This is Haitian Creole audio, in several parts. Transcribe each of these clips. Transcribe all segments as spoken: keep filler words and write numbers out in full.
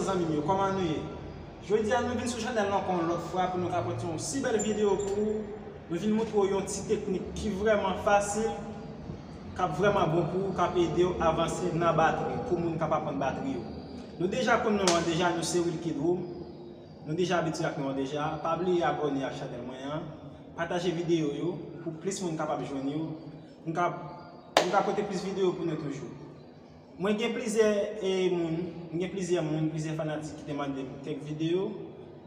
Zanmi m yo, kòman nou ye? Jodi a, nou vin sou chanèl la ankò yon lòt fwa pou nou ka pote yon si bèl videyo pou ou. Nou vin montre w yon ti teknik ki vrèman fasil, k ap vrèman bon pou ou, k ap ede w avanse nan batri, pou moun k ap aprann batri yo. Nou deja konn non an deja, nou se Wilky Drum. Nou deja abitye ak non an deja. Pa bliye abòne ak chanèl mwen an. Pataje videyo yo pou plis moun kapab jwenn yo. Nou ka, nou ka pote plis videyo pou nou toujou. Mwen gen plizyè, e, moun, mwen gen plizyè moun, plizyè fanatik ki te mande m kèk videyo.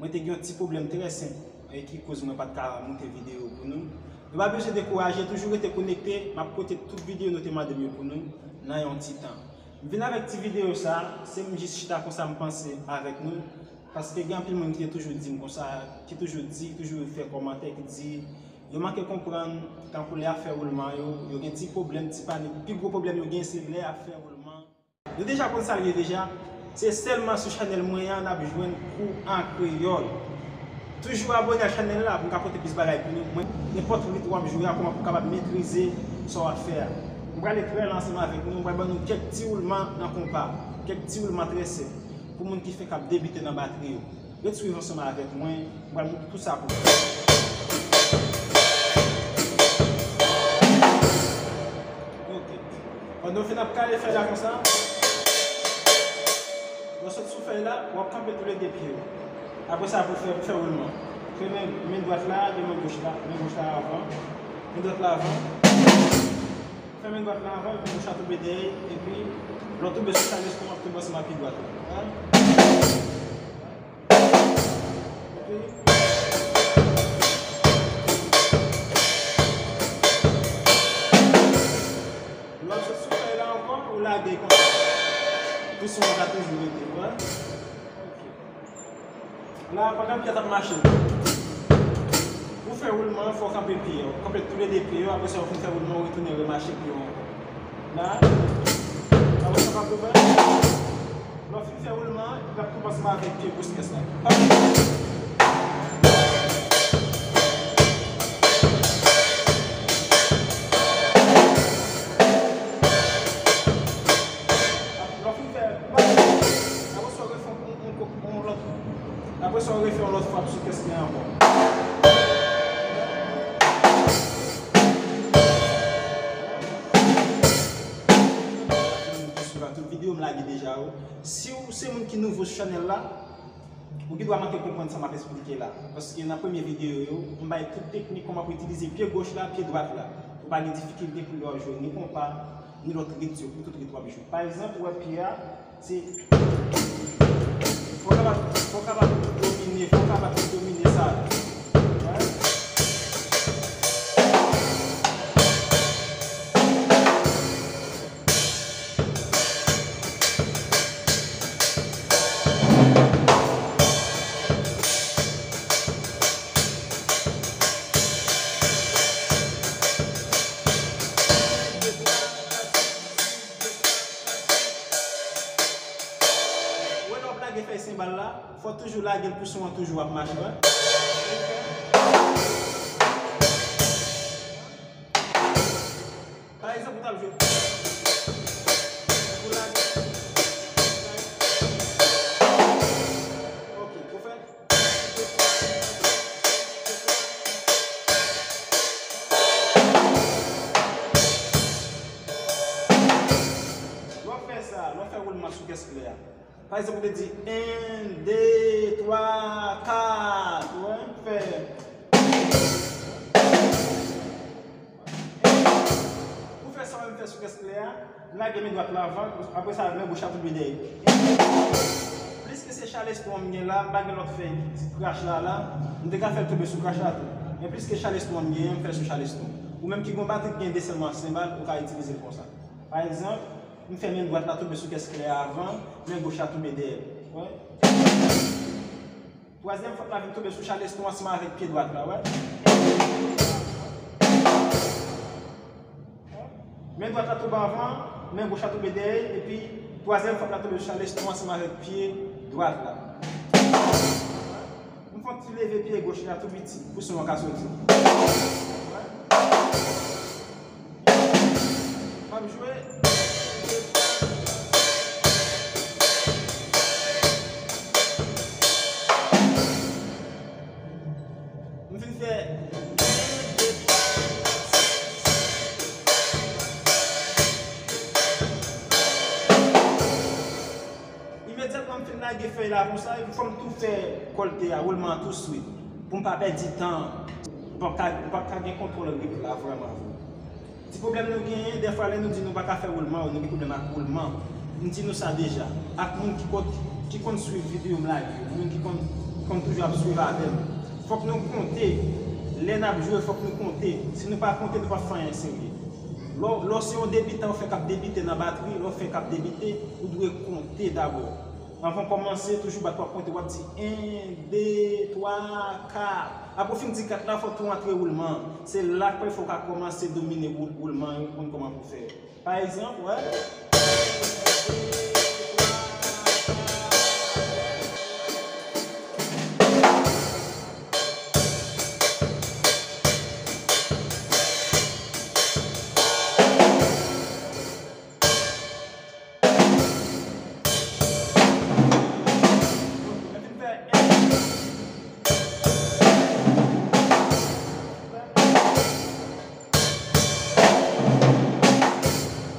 Mwen te gen yon ti pwoblèm trè senp, e, ki koz mwen pa t ka monte videyo pou nou. Nou pa bezwen dekouraje, toujou rete konekte, m ap pote tout videyo nou te mande m yo pou nou nan yon ti tan. M vin avèk ti videyo sa, se m jis chita konsa m panse avèk nou, paske gen anpil moun ki te toujou di m konsa, ki toujou di, toujou fè kòmantè, ki di, yo manke konprann, tankou lè y ap fè woulman yo, yo gen ti pwoblèm, ti panik. Pi gwo pwoblèm yo gen, se lè y ap fè woulman. Nou deja konn sa l ye deja. Se sèlman sou chanèl mwen an n ap jwenn kou an kreyòl. Toujou abòne ak chanèl la pou m ka pote plis bagay pou nou. Mwen, nenpòt rit w ap jwe a, kòman pou w kapab metrize sa w ap fè a. M prale trè lan ansanm avèk nou, m pral ban nou kèk ti woulman nan konpa, kèk ti woulman trè senp pou moun ki fenk ap debite nan batri yo. Ret swiv ansanm avèk mwen, m pral montre tout sa pou nou. Ok. Pandan w fin ap kale fèy la konsa, lè w sot sou fèy la, w ap kanpe toulede pye w. Apre sa, pou fè, pou fè woulman. Fè men, men dwat la, de men goch la, men goch la avan, men dwat la avan. Fè men dwat la avan, men goch la tonbe dèyè, epi lè w tonbe sou chaleston, w ap tonbe ansanm ak pye dwat la. Hein? Ok. Lè w sot sou fèy la ankò, ou lage konsa. Pou son an ka toujou rete, ou wè. Ok. La, pandan pye a t ap mache, pou fè woulman an, fò w kanpe pye yo. Kanpe toulede pye yo, apre sa, ou fin fè woulman, ou retounen remache pye yo ankò. La, apre sa, w ap ouvè. Lè w fin fè woulman an, l ap tou ansanm avèk pye gwo kès la. Lè w fin fè, apre sa w refè yon, yon, yon, yon lòt. Apre sa w refè yon lòt fwa sou kès li ankò. Tout videyo m lage deja yo. Si w se moun ki nouvo sou chanèl la, ou gendwa manke konprann sa m ap esplike la, paske nan premye videyo yo, m bay tout teknik kòman pou itilize pye goch la, pye dwat la. Ou pa gen difikilte pou lè w jwe ni konpa, ni lòt rit yo, pou tout rit w ap jwe. Pa egzanp, ou wè pye a, se, fò w kapab, fò w kapab domine, fò w kapab domine sa. Wè. Ou wè lè w ap lage fèy senbal la, fò w toujou lage l pou son an toujou ap mache, wè. Pa egzanp, ou t ap jwe. Ou lage. Ok, ou fè. Lè w fè sa, lè w fè woulman sou kès klè a. Pa egzanp, ou te di, en, de, twa, kat, ou wè, fè. Pou fè sa w menm fè sou kès klè a, m lage men dwat la avan, apre sa, men goch la tonbe dèyè. Pliske se chaleston an m gen la, m pa gen lòt fèy krach la la, m te ka fè l tonbe sou krach la tou. Men pliske chaleston an m genyen, m fè l sou chaleston. Ou menm ki gon batri ki gen de sèlman senbal, ou ka itilize l konsa. Pa egzanp, m fè men dwat la tonbe sou kès klè a avan, men goch la tonbe dèyè l. Wè? Twazyèm fòm la vin tonbe sou chaleston ansanm avèk pye dwat la, wè. Men dwat la tonbe avan, men goch la tonbe dèyè, epi twazyèm fòm la tonbe sou chaleston ansanm avèk pye dwat la. M fè yon ti leve pye goch la tou piti pou son an ka soti. Wè. M ap jwe. Fèy la konsa, epi fò m tou fè kòlte a, woulman an tou swit. Pou m pa pèdi tan, m p ap ka, m p ap ka gen kontwòl rit la vrèman vre. Ti pwoblèm nou genyen, dèfwa lè nou di nou pa ka fè woulman, ou nou gen pwoblèm ak woulman. M di nou sa deja. Ak moun ki konn, ki konn swiv videyo m lage yo, moun ki konn, ki konn toujou ap swiv avè m. Fòk nou konte, lè n ap jwe, fòk nou konte. Si nou pa konte, nou p ap fè anyen serye. Lè w, lè w se yon debitan, ou fenk ap debite nan batri, lè w fenk ap debite, ou dwe konte dabò. Anvan w kòmanse, toujou bat w ap konte, w ap di en, de, twa, kat. Apre w fin di kat la, fò w tou antre woulman an. Se la k pral fè w ka kòmanse domine woul-, woulman an, konn kòman pou w fè. Pa egzanp, wè.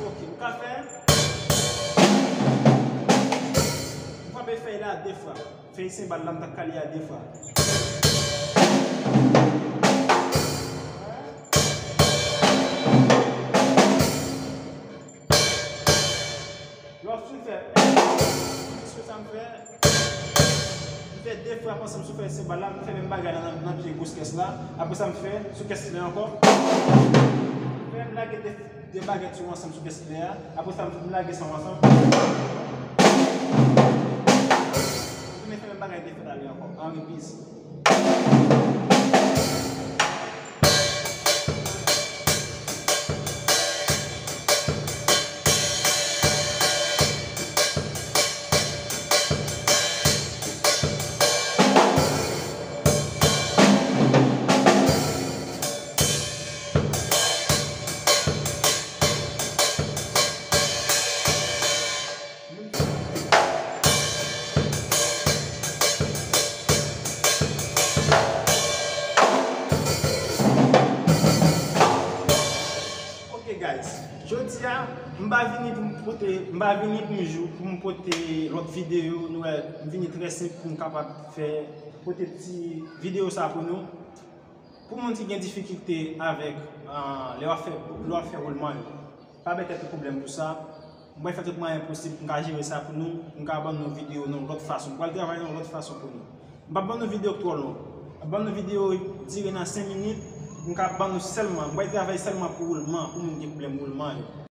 Ok, ou ka fè. M frape fèy la de fwa. Fèy senbal la, m t ap kale a de fwa. Lè w fin fè, sa m fè, m fè de frap ansanm sou fèy senbal la, m fè menm bagay la nan, nan pye gwos kès la. Apre sa, m fè sou kès li ankò. M fè, m lage de, de bagèt yo ansanm sou kès li a. Apre sa, m lage sa yo ansanm. M tounen fè menm bagay de frap la ankò, an repis. Ok, guys, jodi a, m pa vini pou m pote, m pa vini pou m jou, pou m pote lòt videyo, nou wè, m vini trè senp pou m kapab fè, pote ti videyo sa pou nou. Pou moun ki gen difikilte avèk, ah, lè w ap fè, lè w ap fè woulman yo, pa bay tèt ou pwoblèm pou sa. M pral fè tout mwayen posib pou m ka jere sa pou nou, pou m ka ban nou videyo nan yon lòt fason. M pral travay nan yon lòt fason pou nou. M p ap ban nou videyo k twò long. M ap ban nou videyo dire nan senk minit. M ka ban nou sèlman, m pral travay sèlman pou woulman, pou moun ki gen pwoblèm woulman yo.